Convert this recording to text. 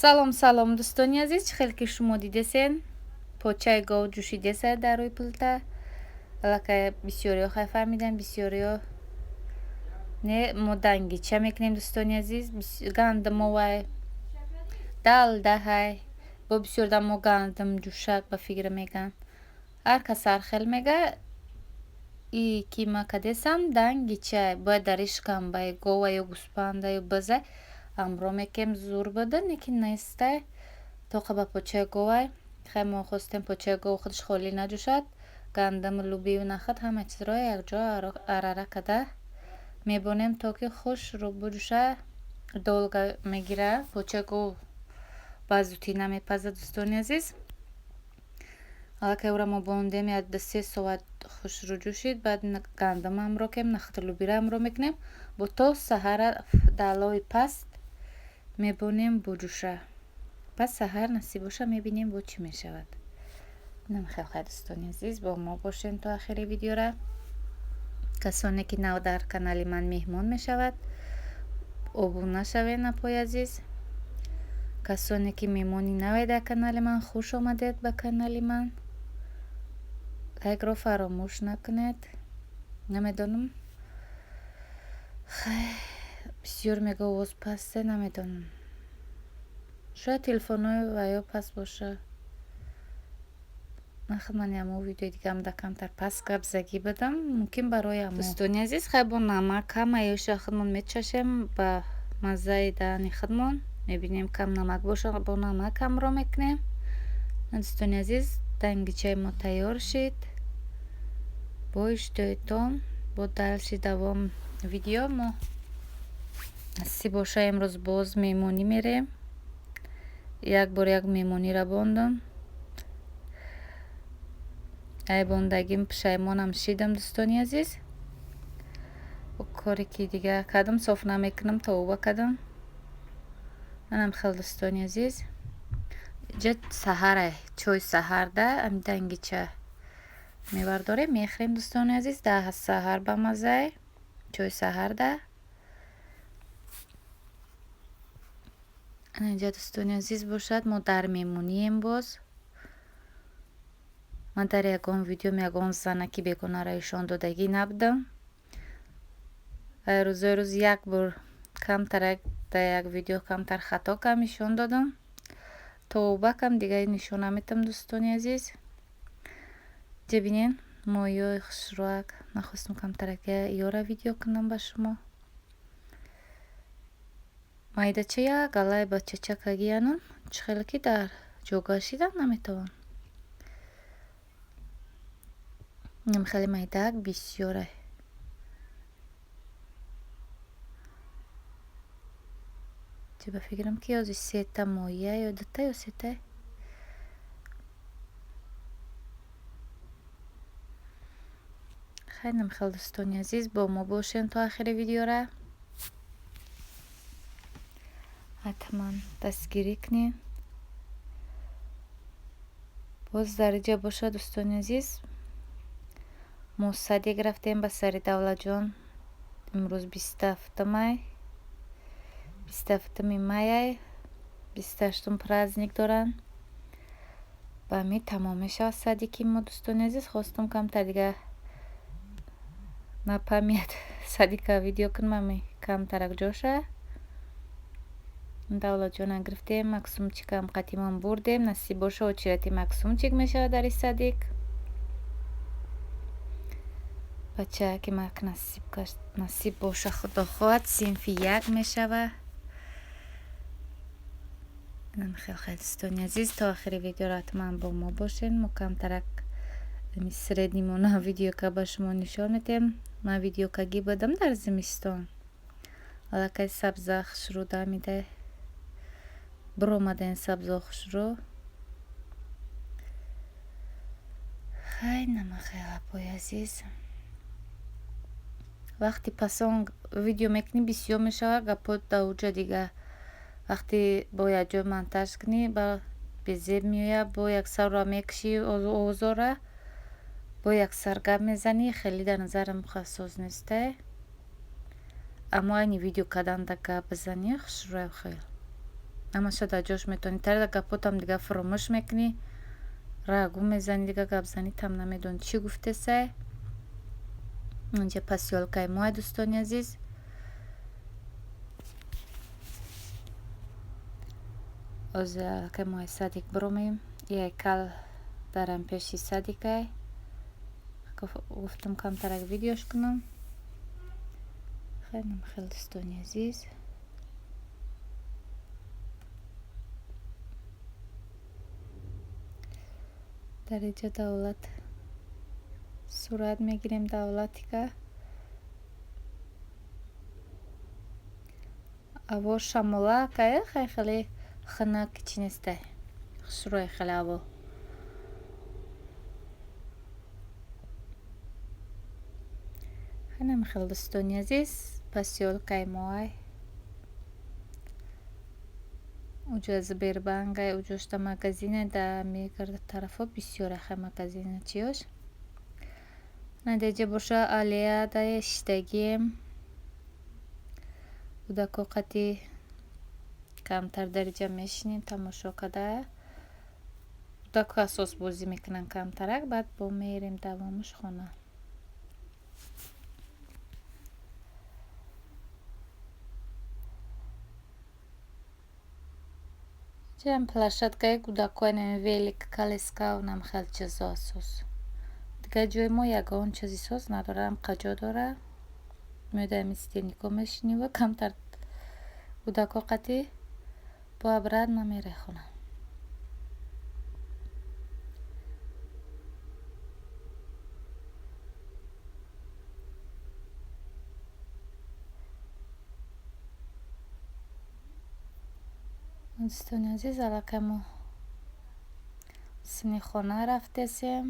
Салом, салом, дӯстони азиз. Чӣ хел ки шумо дидесен, почаи гов ҷӯшидеса дар рӯи плита. Аллакай бисёриҳо хай фаҳмидан, бисёриҳо не. Мо дангича мекунем, дӯстони азиз. Гандумовай, далдаҳай, бо бисёр мо гандум ҷӯшак ба фикр меган. Ҳар кас ҳар хел мега. И ки ма кадесам дангича, бояд дар ишкамбаи гова ё гӯспанда ё биза амро мекем, зур буда, лекин нестай. Тоқа ба почаи говай. Хай, мо хостем, почаи гов худаш холӣ наҷӯшад. Гандуму лӯбию нахӯд, ҳама чизро якҷо арара када мебонем, то ки хушрӯ буҷӯша. Долго мегира, почаи гов ба зудӣ намепазад, дӯстони азиз. Аллакай ӯра мо бондем, як 2-3 соат хушрӯ ҷӯшид. Баъд гандум ҳамроҳ кем, нахӯду лӯбиро ҳамроҳ мекунем, бо то саҳара далои паст мебонем, буҷӯша. Пас саҳар насиб боша, мебинем, бо чӣ мешавад. Намехел. Хай, дӯстони азиз, бо мо бошен то ахири видеора. Касоне ки нав дар канали ман меҳмон мешавад, обуна шавен, апои азиз. Касоне ки меҳмони наве дар канали ман, хуш омадед ба канали ман. Лайкро фаромӯш накунед. Намедонам, хай, бисёр мега, овоз пасте. Намедонам, шояд телефонҳои ваё паст боша. Нахӯд, ман ямо видеои дигам да камтар паст гапзагӣ будам, мумкин барои амо. Дӯстони азиз, хай, бо намак ҳамаёша худмон мечашем, ба маззаи даҳани худмон мебинем. Кам намак боша, бо намак ҳамроҳ мекунем. Дӯстони азиз, дангичаи мо тайёр шид. Бо иштиҳоитон, бо дальше давом видео. Мо насиб боша, имрӯз боз меҳмонӣ мерем. Як бор як меҳмониро бондам, ай бондагим пушаймонам шидам, дӯстони азиз. Коре ки дига кардам, соф намекунам, тавба кардам. Манам хел, дӯстони азиз, ҷа саҳара, чой саҳарда ами дангича мебардорем, мехӯрем, дӯстони азиз. Даҳ саҳар ба маззай чой саҳарда. Ана инҷа, дӯстони азиз, бошад, мо дар меҳмонием боз. Ман дар ягон видеом ягон занаки бегонаро ишон додагӣ набудам. Рӯзои рӯз як бор камтарак дар як видео камтар хато кам ишон додам. Тавба кам, дига нишон наметам, дӯстони азиз. Ҷа бинен, моҳиҳои хушрӯак. Нахостам камтарак ёра видео кунам ба шумо. Майдача як галаи бачачакагиянам, чӣ хеле ки дар ҷога шидан наметавон. Инам хеле майдаак, бисёре. Чӣ ба фикрам, ки ёзи сета моҳия ё дута ё сета. Хайр, намхел, дӯстони азиз, бо мо бошен то ахири видеора. Ҳатман дастгирӣ кунед. Боз дар инҷа бошад, дӯстони азиз, мо садик рафтем ба сари Давлатҷон. Имрӯз 27-май, 27-ми майай, 28-ум праздник доранд. Ба ҳамин тамом мешавад садики мо, дӯстони азиз. Хостам камтар дига на память садика видео кунам, ами камтарак ҷоша. Давлатҷона гирифтем, Максумчикам қатимон бурдем. Насиб боша, очереди Максумчик мешавад дар ин садик. Бачааки мак насиб боша, худо хоҳад, синфи як мешава. Хел, хел, дӯстони азиз, то охири видеоро ҳатман бо мо бошед. Мо камтарак средний мона видеока ба шумо нишон медиҳем. Ман видеокагӣ будам дар зимистон. Аллакай сабза хушрӯ дамида, биромадаен сабзо хушрӯ. Хай, намахел, апои азиз, вақти пасон видео мекунӣ, бисёр мешавад гапҳо дар дига. Вақте бо якҷо монтаж кунӣ, ба безеб меояд. Бо як сарро мекушӣ овозора, бо як сар гап мезанӣ, хеле дар назарам соз нестай. Аммо айни видео карданда гап бизанӣ, хушрӯ хел. Ҳамаша дар ҷош метавонӣ. Тарида гапотам дига фуромӯш мекунӣ, раҳ гум мезанӣ, дига гапзанитам намедонӣ чӣ гуфтесай. Инҷа посёлкаи моа, дӯстони азиз. Ҳозир аллакай мо аз садик биромем. Ҳайкал дарам пеши садикай. Гуфтам, камтарак видеош кунам. Хеле хел, дӯстони азиз. Дар инҷа давлат сурат мегирем, давлатика. Ҳаво шамолакай, хеле хунук чӣ нестай, хушрӯй хеле ҳаво. Ҳанам хел, дӯстони азиз, посёлкаи моай. Уҷо Сбербанкай, уҷошта магазине, дар мегарда тарафҳо бисёр хел магазина чиёш. Надаҷа боша аллеяда шиштагием. Кӯдако қати камтар дар инҷа мешинем, тамошо карда. Кӯдако асос бозӣ мекунанд камтарак, баъд бо мерем давомаш хона. Инҷаам площадкаи кӯдакои, велик, коляска, унам хел чизо асос. Дигар ҷои мо ягон чизи соз надорад, ҳамқа ҷо дорад. Меои дар ҳамин стеннико мешинӣ ва камтар кӯдако қати бо обратно мерай хона. Дӯстони азиз, аллакай мо сини хона рафтесем.